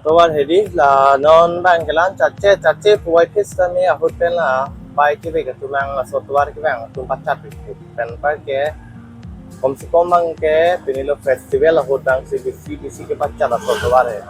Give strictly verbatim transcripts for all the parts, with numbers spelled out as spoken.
Tovar hedi la non abangke la-an chache chache puvoiphit sitame ahut pen la bike kevek atum abang laso tovar kevang atum pachat pen anparke kom se kom abangke pini lo festival ahut abangsi bisi bisi kepachat laso tovar he.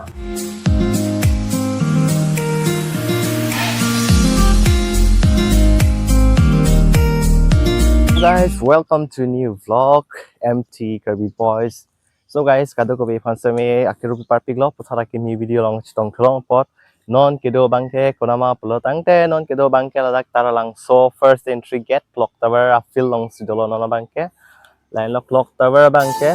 Guys, welcome to new vlog, M T Karbi Boys. So guys, kadokave aphan sitame akiru parpiklo, puthot akimi video along chetong kelong apot. Non kedo abangke konama pulo tangte, non kedo abangke ladak Taralangso first entry gate, clock tower a-field alongsi dolo non abangke. Line lo clock tower abangke.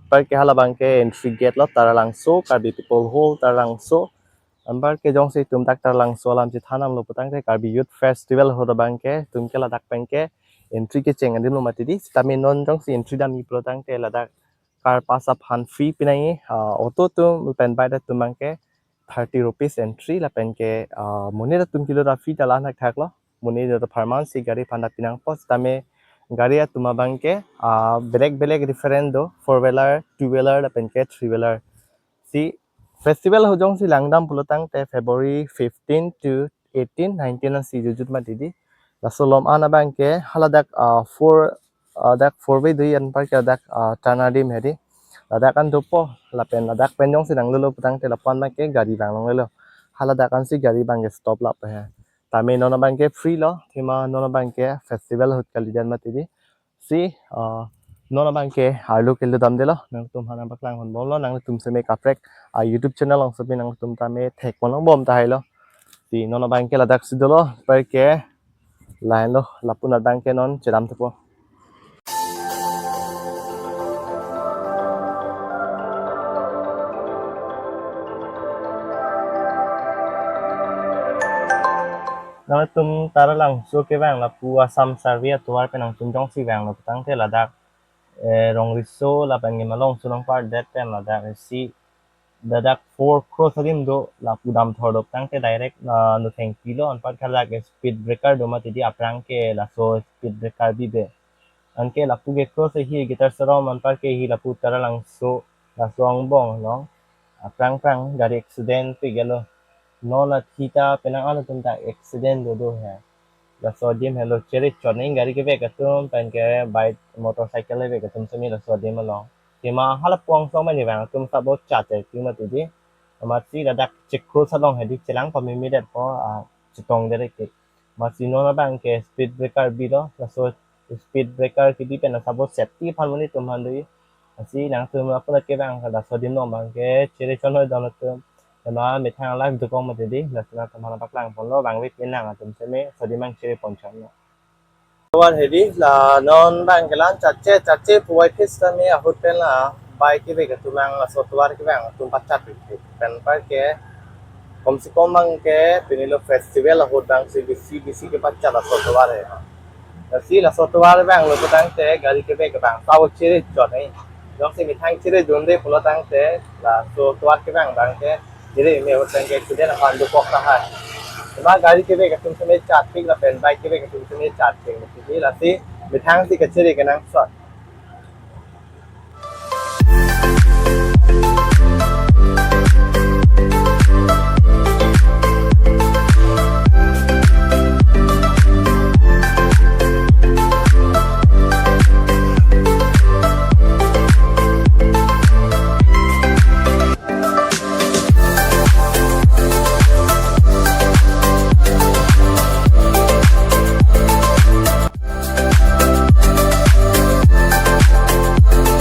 Anparke hala abangke entry gate lo Taralangso, Karbi People Hall Taralangso. Anparke jongsi itum dak Taralangso alam chethan damlo pulotangte Karbi Youth Festival ahut abangke itum ke ladak penke entry kecheng adim lo mati di. Sitame non jongsi entry damji pulotangte ladak car pass aphan fee pinangji, ah, auto atum pen bike atum abangke thirty rupees entry lapenke, ah, monit atum kilo ta fee ta la-an thakthak lo. Monit ta pharman si gari aphan ta pinangpo sitame gari atum abangke, ah, belek belek different do, four wheeler, two wheeler lapenke three wheeler. Si festival ahut jongsi langdam pulotangte February fifteen to eighteen, nineteen ansi jutjut mati di. Laso along an abangke haladak, ah, four, ah, dak four way do anparke dak, ah, turn adim hedi. Ladak an dopo lapen ladak pen jongsi nanglelo pulotangte lapu-an abangke gari vang longlelo. Haladak ansi gari abangke stop lapu he. Tame non abangke free lo, athema non abangke festival ahut kalidet mati di. Si, ah, non abangke arlo kelo damdelo, nangtum aphan nangpaklang ponbomlo, nangtum seme kaprek, ah, YouTube channel alongsi nangtum tame thek ponbom tahai lo. Si non abangke ladaksi dolo, anparke line lo, lapu-an abangke non chedam thupo. Nangtum Taralangso kevang lapu Assam Survey atovar pen nangtum jongsi vanglo pulotangte ladak, eh, Rongriso lapen Nimalongso nangpardet pen ladak si ladak four cross adim do, lapu damthor do pulotangte direct, ah, nothengpi lo, anparke ladak speed breaker do mati di, aphrang ke laso speed breaker bibe. Anke lapu ke cross ahi Guitar Sarom anparke hi lapu Taralangso laso angbong along aphrang aphrang gari accident pik gelo. Non athita penang an atum ta accident dodo he. Laso adim helo chere chot nangji gari kevek atum penke bike motorcycle kevek atum sitame laso adim along. Athema halapu angsong mani vang atum sabo chat chai pik mati di. Amatsi ladak che-cross along hedi chelang pamemedetpo, ah, chetongdet ke. Amatsi non abangke speed breaker bilo, laso speed breaker kebi pen sabo safety aphan monit atum aphan do. Lasi nangtum lapu-an kevang laso adim along abangke chere chot noi don atum. Athema methang lak dokok mati di, lasi nangtum aphan nangpaklang ponlo, vangve pinang atum seme laso adim abang chere pon chot noi. Tovar hedi la non abangke la-an chache chache puvoiphit sitame ahut pen la bike kevek atum abang laso tovar kevang atum pachat pen anparke kom se kom abangke pini lo festival ahut abangsi bisi bisi kepachat laso tovar he. Lasi laso tovar vanglo pulotangte gari kevek abang sabo chere chot nangji. Jongsi methang chere dunde pulotangte laso tovar kevang abangke chere me ahut abangke accident aphan dokok tahai. Athema gari kevek atum sitame chat pik lapen bike kevek atum sitame chat pik mati di, lasi methang si kachere kenangsot.